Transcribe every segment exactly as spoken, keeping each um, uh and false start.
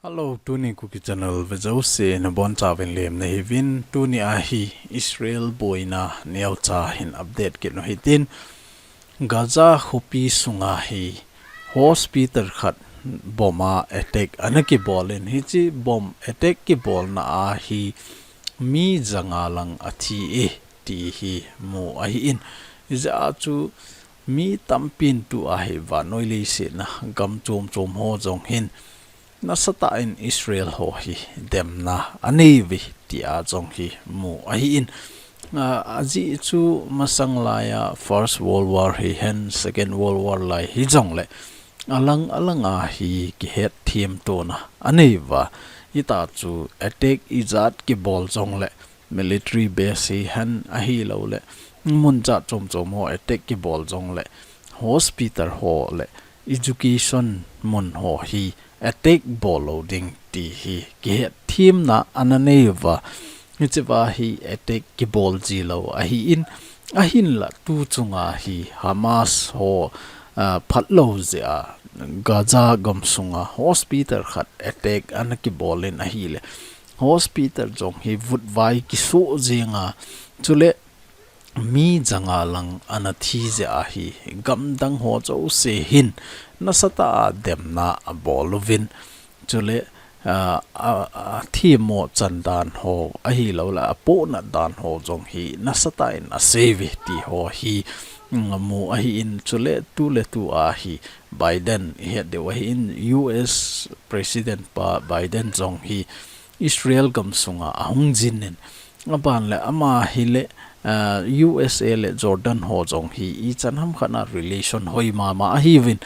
Hello, tuni Kuki Channel vejouse nabonchauvin lemna hiuvin, tuni ahi Israel boina neocha hin update kit u hitin, Gaza khopi sunga hi hospital khat bomb a attack ana kibolin, hiche bomb attack kibolna ahi mi janga lang athi e ti hi mu ahin, hijeh a chu mi tampin tua hi vannoi leiset a gam chom chom ho jong hin nasatah in Israel ho hi demna anei uve tia jong hi mu ahin. A, ajeh chu masang laiya First World War hihen, Second World War lai hijongle alang alanga hi kihetthem tona anei uva, hitia chu attack ijat kibol jongle, military base hihen ahilouleh mun jat chom chom ho attack kibol jongle, hospital ho le education mun ho hi attack bol lou ding ti hi kihetthemna ana nei uva, hichea hi attack kibol jilou ahin, ahinla tu chunga hi Hamas ho, a, phatlou jeh a Gaza gamsunga hospital khat attack ana kibolin ahile, hospital jong hi vutvai kisoh jenga, chule mi janga lang ana thi jeh a hi gamdang ho jouse hin nasatah a demna abol uvin, chule, a, a, athemmo chan dan ho ahilouleh apohnat dan ho jong hi nasatah in asei uve ti ho hi, mm, mu ahin, chule tuletua hi Biden ihet diu ahin, U S President pa Biden jong hi Israel gamsunga ahung jinin, aban le ama hile, a, U S A le Jordan ho jong hi ichan hamkhat a relation hoi mama ahiuvin,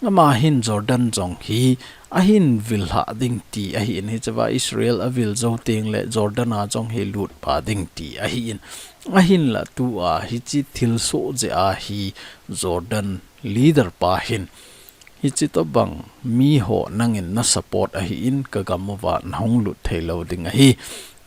ama hin Jordan jong hi ahin vilhah ding ti ahin, hichea Israel avil jou tengle Jordan a jong hi lutpa ding ti ahin, ahinla tua hiche thilsoh jeh a hi Jordan leader pa hin, hiche tobang miho nangin na support ahin kagam uva nahung lut theilou ding ahi.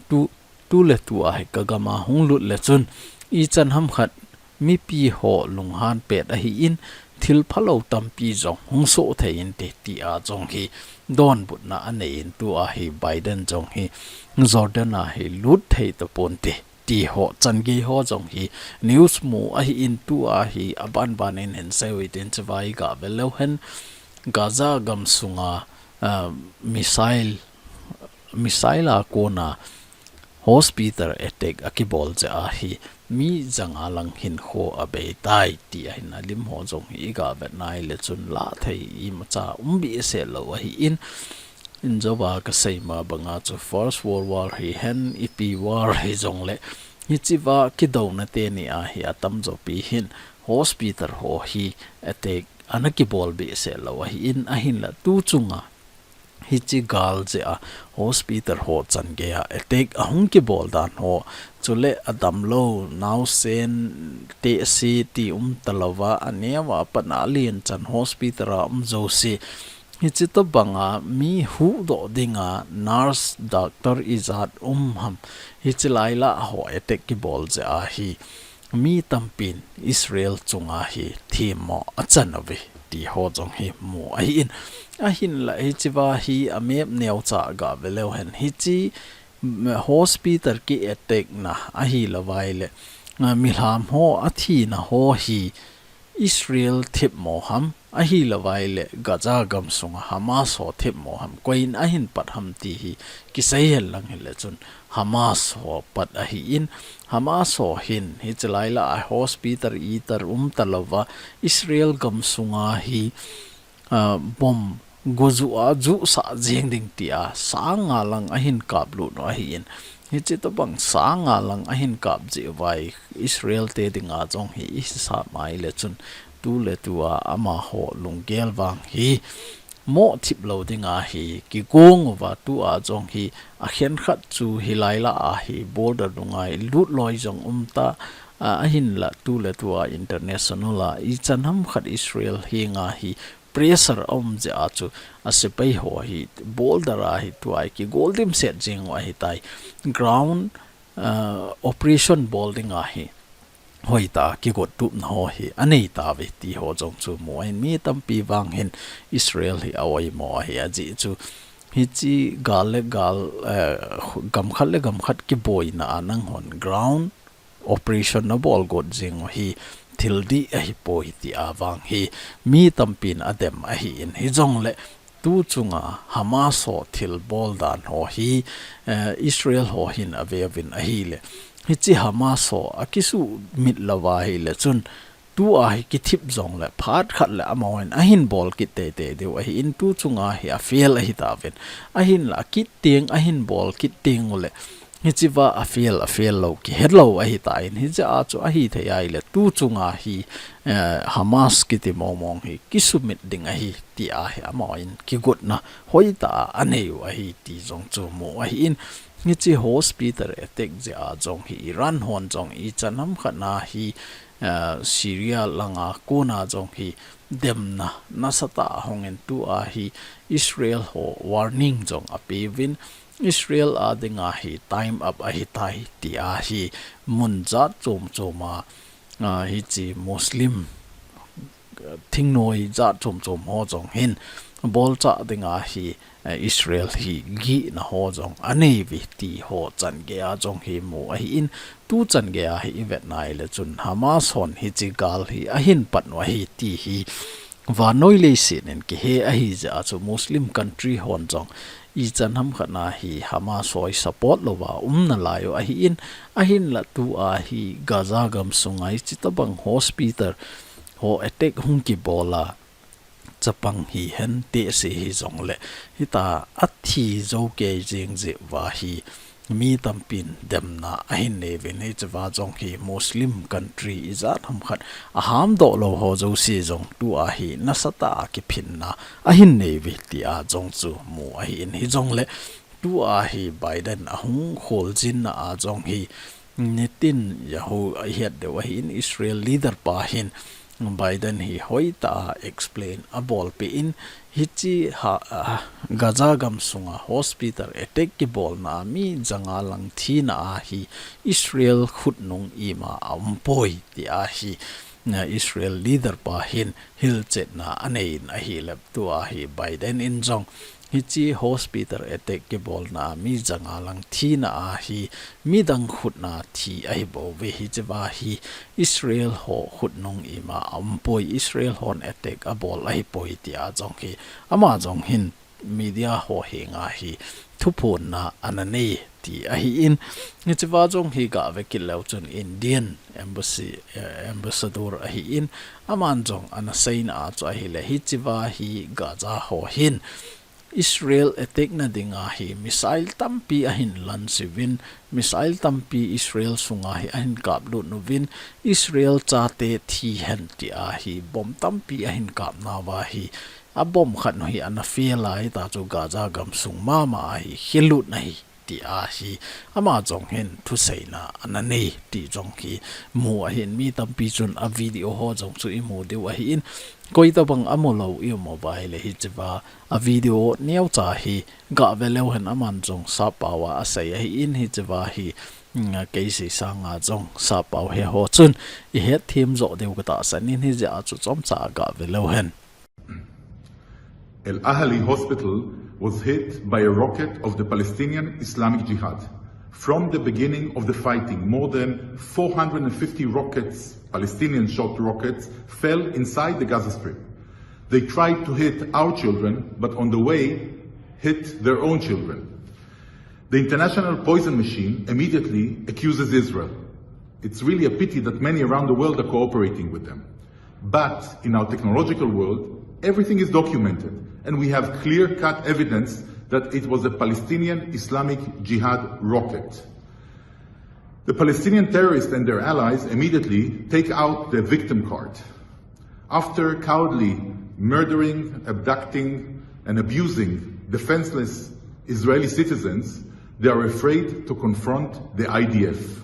Tu, tuletua hi kagam a hung lut le chun ichan hamkhat mipi ho lunghan pet ahin, thil phalou tampi jong hung soh thei inte tia jong hi donbutna anei in, tua hi Biden jong hi Jordan a hi lut thei taponte ti ho, changei ho jong hi news mu ahin, tua hi abanban in hin seiu hitin, chea hi gah vel leu hen, Gaza gamsunga, a, missile, missile a kona hospital attack akibol jeh a hi mi janga lang hinkho abeitai ti ahin, alim ho jong hi igah vet nai le chun lah thei imacha um behseh lou ahin, injouva kasei ma banga chu First World War hihen, ipi war hijongle, hichea kidouna teni a hi atamjopi hin hospital ho hi attack ana kibol behseh lou ahin, ahinla tu chunga hiche gal jeh a hospital ho changei a attack ahung kibol dan ho, chule adamlou naosen, tehse ti umtalouva, aneova pat a alen chan hospital a um jouse, hiche tobanga mi huhdoh dinga nurse, doctor ijat um ham, hiche lailah ho attack kibol jeh a hi mi tampin Israel chunga hi themmo achan uve ti ho jong hi mu ahin, ahinla hichea hi a map neocha gah vel leu hen, hiche, mm, hospital ki attack na ahilouvai le, a, milham ho athina ho hi Israel themmo ham, ahilouvai le Gaza gamsunga Hamas ho themmo ham, koiin ahin pat ham ti hi kisei henlang hile chun Hamas ho pat ahin, Hamas ho hin hiche lailah a hospital ijat umtalouva, Israel gamsunga hi, a, bomb gojuh a juhsah jeng ding tia sang nga lang ahin kaplut u ahin, hiche tobang sang nga lang ahin kap jeh uva Israel te dinga jong hi ihisap mai le chun tuletua amaho lunggel vang hi moh thip lou dinga hi kigong uva, tua jong hi akhenkhat chu hilailah a hi border dunga ilut loi jong umta, a, ahinla tuletua international a ichan hamkhat Israel henga hi pressure aum jeh a chu asepai ho hi border a hi tua hi kigol dimset jeng u ahitai. Ground, a, operation bol dinga hi hoitah a kigot tupna ho hi anei tauve ti ho jong chu mu ahin, mi tampi vang hin Israel hi a-oimo ahi, ajeh chu Hichi gal le gal, eh, gamkhat le gamkhat kiboina a nanghon ground operation nabol got jing u hi thil dih ahipoi ti a vang hi mi tampin adem ahin, hijongle tu chunga Hamas ho thil bol dan ho hi, eh, Israel ho hin aveuvin ahile, hichi Hamas ho akisumit lou ahile chun, tua hi kithip jongle phat khat le amahon ahin bol kit teitei diu ahin, tu chunga hi afail ahitauvin, ahinla akit teng ahin bol kit teng ule hichiva afail, afail lou kihelou ahitan, hichea chu ahithei ahile tu chunga hi, eh, Hamas kiti mongmong hi kisumit ding ahi ti ahi, amahon kigotna hoitah a anei u ahi ti jong chu mu ahin, hichi hospital attack jeh a jong hi Iran hon jong ichan hamkhat na hi, eh, Syria langa kona jong hi demna nasatah a hungin tua hi Israel ho warning jong apeuvin, Israel a dinga hi time up ahitai ti ahi, mun jat chom chom a, ah, hichi Muslim thingnoi jat chom chom ho jong hin bolchah dinga hi, eh, Israel hi gihna ho jong aneiuve ti ho changeiya jong hi mu ahin, tu changeiya hi ivet nai le chun Hamas hon hichi gal hi ahin pan u ahi ti hi vannoi leiset in kihe ahi jeh a chu Muslim country hon jong ichan hamkhat na hi Hamas ho hi support louva um nalai u ahin, ahinla tua hi Gaza gamsunga hichi tabang hospital ho attack hung kibol a, chapang hihen tehse hijongle, hitia athi jou kei jing jeh uva hi mi tampin demna ahin neiuvin, hichea jong hi Muslim country ijat hamkhat aham doh lou ho jouse jong tua hi nasatah a kiphinna ahin neiuve tia jong chu mu ahin, hijongle tua hi Biden ahung kholjinna a jong hi nitin jaho ahet diu ahin, Israel leader pa hin Biden hi hoitah a explain abolpeh in, hichi ha, ah, Gaza gamsunga hospital attack kibolna a mi janga lang thina a hi Israel khutnung ima aumpoi tia hi, ah, Israel leader pa hin hilchetna anei in ahile tua hi Biden in jong hichi hospital attack kibolna a mi janga lang thina a hi midang khutna thi ahibouve, hichea hi Israel ho khutnung ima aumpoi, Israel hon attack abol ahipoi tia jong hi ama jong hin media ho henga hi thuphonna ana nei ti ahin, hichea jong hi gave kit leu chun Indian embassy, eh, ambassador ahin, aman jong ana seina a chu ahile hichea hi Gaza ho hin Israel attack na dinga hi missile tampi ahin launch uvin, missile tampi Israel sunga hi ahin kaplut uvin, Israel chate thi hen tia hi bomb tampi ahin kapnauva hi, a bomb khat nu hi ana fail a, hitia chu Gaza gamsung mama a hi khelut na hi tia hi ama jong hin thuseina ana nei ti jong hi mu ahin, mi tampi chun a video ho jong chu imu diu ahin, koitabang amu lou ium uva ahile hichea a video neocha hi gave leu hen, aman jong sappao a asei ahin, hichea hi, mm, kei sei sanga jong sappao he ho chun ihet them jo diu katahsan in, hijeh a chu chomcha gave leu hen. Al Ahli Hospital was hit by a rocket of the Palestinian Islamic Jihad. From the beginning of the fighting, more than four hundred fifty rockets, Palestinian shot rockets, fell inside the Gaza Strip. They tried to hit our children, but on the way, hit their own children. The international poison machine immediately accuses Israel. It's really a pity that many around the world are cooperating with them. But in our technological world, everything is documented, and we have clear-cut evidence that it was a Palestinian Islamic Jihad rocket. The Palestinian terrorists and their allies immediately take out the victim card. After cowardly murdering, abducting, and abusing defenseless Israeli citizens, they are afraid to confront the I D F.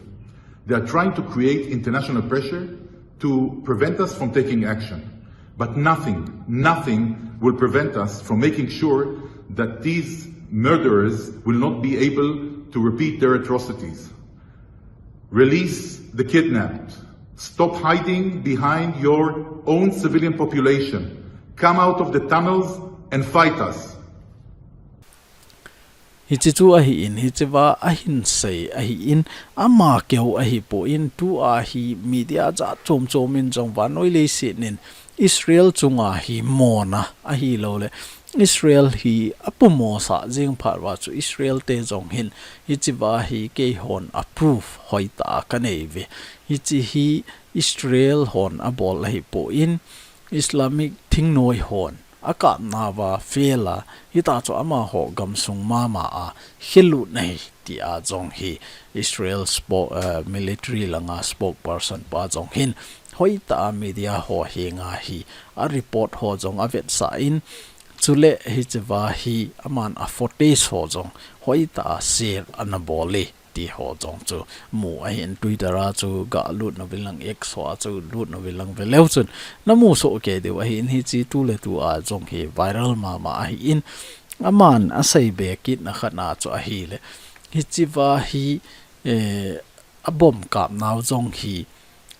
They are trying to create international pressure to prevent us from taking action. But nothing, nothing will prevent us from making sure that these murderers will not be able to repeat their atrocities. Release the kidnapped. Stop hiding behind your own civilian population. Come out of the tunnels and fight us. Hiche chu ahin, hichea ahin sei ahin, ama keu ahipon, tua hi media jat chom chom in jong vannoi leiset in Israel chunga hi mona ahilouleh Israel hi apumosah jing phat uva chu Israel te jong hin hichea hi keihon approve hoitah a kanei uve. Hiche hi Israel hon abol ahipon, Islamic thingnoi hon akapna uva fail a, hita chu amaho gamsung mama a khelutna ahi tia jong hi Israel spo-, eh, military langa spokesperson pa jong hin hoitah a media ho henga hi a report ho jong avetsah in, chuleh hichea hi aman a footage ho jong hoitah a share ana bol e ti ho jong chu mu ahin, Twitter a chu galut nauvin lang, X ho a chu lut nauvin lang veleu chun namu soh kei diu ahin, hiche tuletua jong hi viral mama ahin, aman asei be kitna khatna chu ahileh, hichea hi, eh, abom kapnau jong hi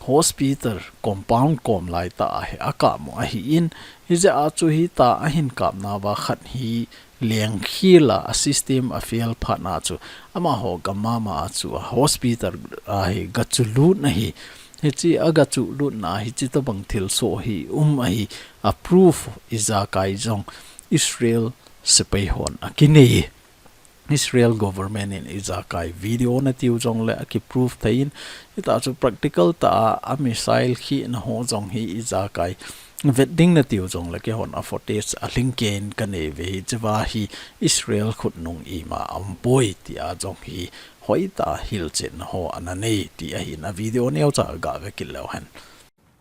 hospital compound kom laitah a hi akap u ahin, hijeh a chu hita ahin kapna uva khat hi lengkhel a, a system a fail phat na chu amaho gam mama a chu a hospital a hi gachu lutna ahi. Hiche agachu lutna hiche tobang thilsoh hi um ahi, a proof ijakai jong Israel sepai hon akinei e. Israel government in ijakai video natiu jongleh akiprove thei in, hita chu practical tah a, a missile khehna ho jong hi ijakai vet ding natiu jongleh keihon a footage alhingkei in kanei uve, hichea hi Israel khutnung ima aumpoi tia jong hi hoitah a hilchetna ho ana nei ti ahin, a video neocha gave kit leu hen.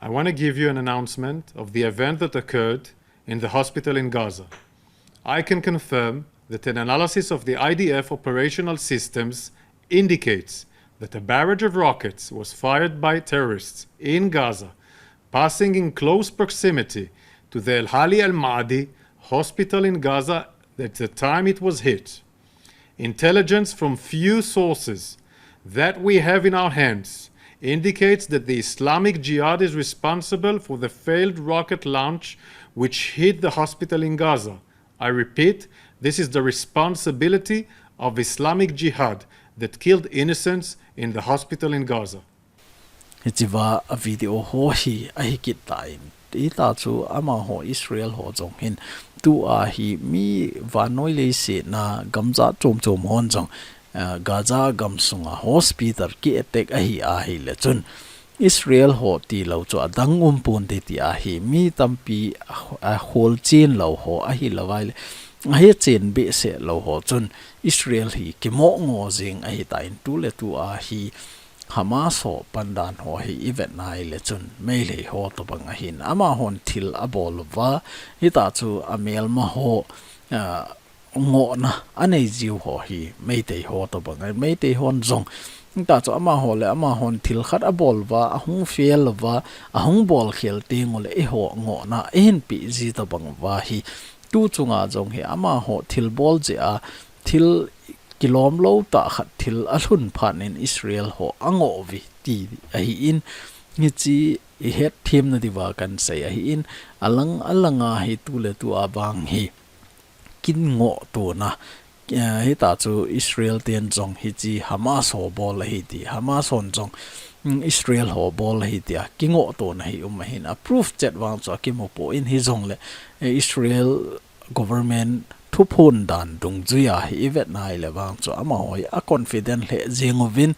I want to give you an announcement of the event that occurred in the hospital in Gaza. I can confirm that an analysis of the I D F operational systems indicates that a barrage of rockets was fired by terrorists in Gaza, passing in close proximity to the Al Ahli Al Maadi hospital in Gaza at the time it was hit. Intelligence from few sources that we have in our hands indicates that the Islamic Jihad is responsible for the failed rocket launch which hit the hospital in Gaza. I repeat, this is the responsibility of Islamic Jihad that killed innocents in the hospital in Gaza. Hichea a video ho hi ahi kit tan, hita chu amaho Israel ho jong hin tua hi mi vannoi leiset a gam jat chom chom hon jong, eh, Gaza gamsunga hospital ki attack ahi ahileh chun Israel ho tilou chu adang umpon te tia hi mi tampi a, akholchen lou ho ahilouva ahileh, ahechen behseh lou ho chun Israel hi kimoh ngo jing ahitan, tuletua hi Hamas ho pandan ho hi ivet nai leh chun Meitei ho tobang ahin, amahon thil abol uva, hita chu amelma ho, ah, ngohna anei jiu ho hi Meitei ho tobang ahi, Meitei hon jong hita chu amaho le amahon thil khat abol uva, ahung fail uva, ahung bol khel teng uleh eiho ngohna eihin pe ji tobang uva hi, tu chunga jong hi amaho thil bol jeh a, thil kilom lou tah khat thil alhun phat in Israel ho angoh uve ti ahin, hiche ihet themna diuva kahin sei ahin, alang alanga hi tuletua vang hi kingoh tona, eh, hita chu Israel ten jong hiche Hamas ho bol ahi ti, Hamas hon jong, mm, Israel ho bol ahi tia kingoh tona hi um ahin, a proof chet vang chu akimu poi, hijongleh, eh, Israel government thuphon dan dungjuia hi ivet nai leh vang chu amaho hi a confident lheh jing uvin,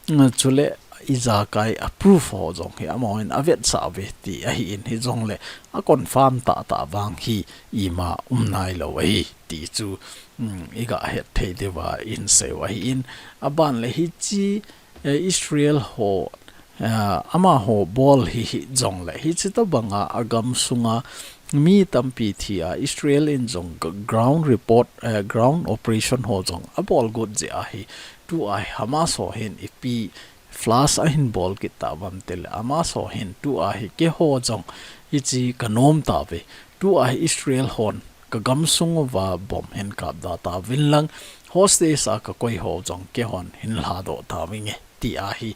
mm, chuleh ijakai a proof ho jong hi amahon avetsah uve ti ahin, hijongleh a confirm tahtah vang hi ima um nailou ahi ti chu, mm, iga het thei diuva ihin sei u ahin, aban leh hiche, eh, Israel ho, eh, amaho bol hi hijongleh hiche tobanga agamsunga mi tampi thi a, Israel in jong g-, ground report, eh, ground operation ho jong abol got jeh a hi, tua hi Hamas ho hin ipi flush ahin bol kit tauvam tileh, Hamas ho hin tua hi keiho jong hiche kanom tauve, tua hi Israel hon kagamsung uva bomb hin kapda tauvin lang, hostage a kakoi ho jong keihon hin lhadoh tauvinge ti ahi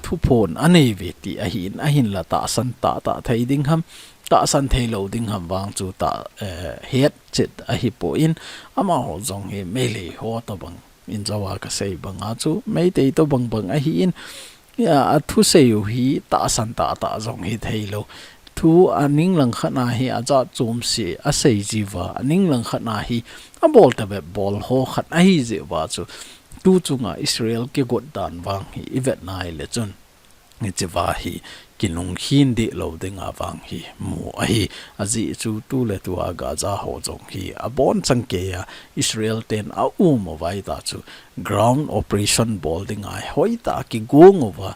thuphon anei ve ti ahin, ahinla tahsan tahtah thei ding ham, tahsan thei lou ding ham vang chu ta, eh, hetchet ahipon, amaho jong hi Meitei ho tobang in jou a kasei banga chu Meitei tobang bang ahin, ya, athusei u hi tahsan tahtah jong hithei lou. Thu aning langkhat a hi ajat chom se asei jiuva, aning langkhat a hi abol tabep bol ho khat ahi jeh uva chu tu chunga Israel kigot dan vang hi ivet nai le chun, hichea hi kinungkhin deh lou dinga vang hi mu ahi. Ajeh chu tuletua Gaza ho jong hi abonchan keiya Israel ten aum uva, hita chu ground operation bol dinga hoitah a kigong uva,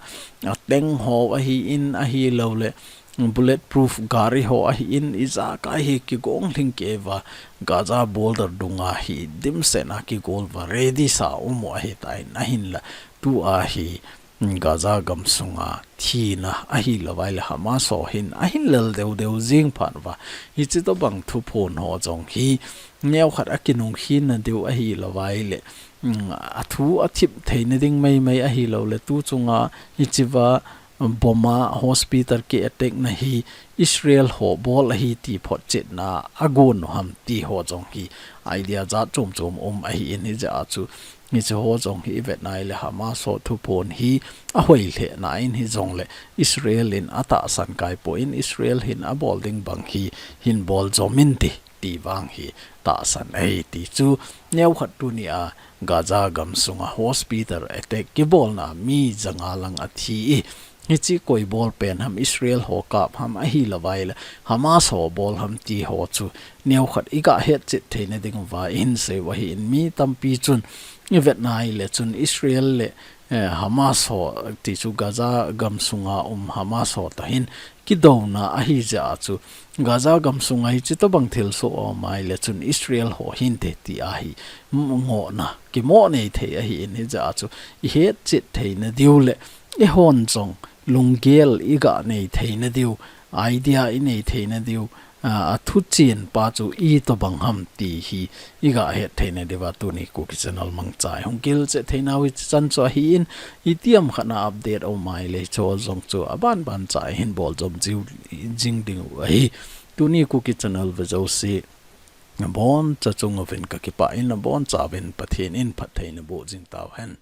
a tank ho ahin, ahilouleh bulletproof gari ho ahin, ijakai hi kigong lhingkei uva, Gaza border dunga hi dimset a kigol uva, ready sa um u ahitan, ahinla tua hi Gaza gamsunga thina ahilouva ahile Hamas ho hin ahin lel deu deu jing phat uva, hiche tobang thuphon ho jong hi neokhat akinungkhin nadiu ahilouva ahile, mm, athu athip theina ding maimai ahilouleh tu chunga hichea bomb a hospital ki attack na hi Israel ho bol ahi ti photchetna agon u ham ti ho jong hi idea jat chom chom um ahin, hijeh a chu hiche ho jong hi ivet nai le Hamas ho thuphon hi ahoi lheh nan hijongle Israel in atahsan kai pon, Israel hin abol ding bang hi hin bol jom inte ti vang hi tahsan ahi ti chu neokhat tunia Gaza gamsunga hospital attack kibolna mi janga lang athi e. Hiche koi bol pen ham, Israel ho kap ham ahilouva ahile Hamas ho bol ham ti ho chu neokhat iga hetchet theina diuva ihin sei u ahin, mi tampi chun ivet nai le chun Israel le, eh, Hamas ho ti chu Gaza gamsunga um Hamas ho toh hin kidouna ahi jeh a chu Gaza gamsunga hiche tobang thilsoh aum ahile chun Israel ho hinte ti ahi, mm, ngohna kimo nei thei ahin, hijeh a chu ihetchet theina diu le eihon jong lunggel iga nei theina diu, idea inei theina diu, a, athuchen pa chu itobang ham ti hi iga het theina diuva tuni Kuki Channel mangcha ihung kilchet theinau hichan chu ahin, itiham khat na update aum ahile hiche ho jong chu aban ban cha ihin bol jom jiu jing diu ahi. Tuni Kuki Channel ve jouse naboncha chunga uvin kakipah in, nabonchauvin Pathen in phatthei naboh jing tauhen.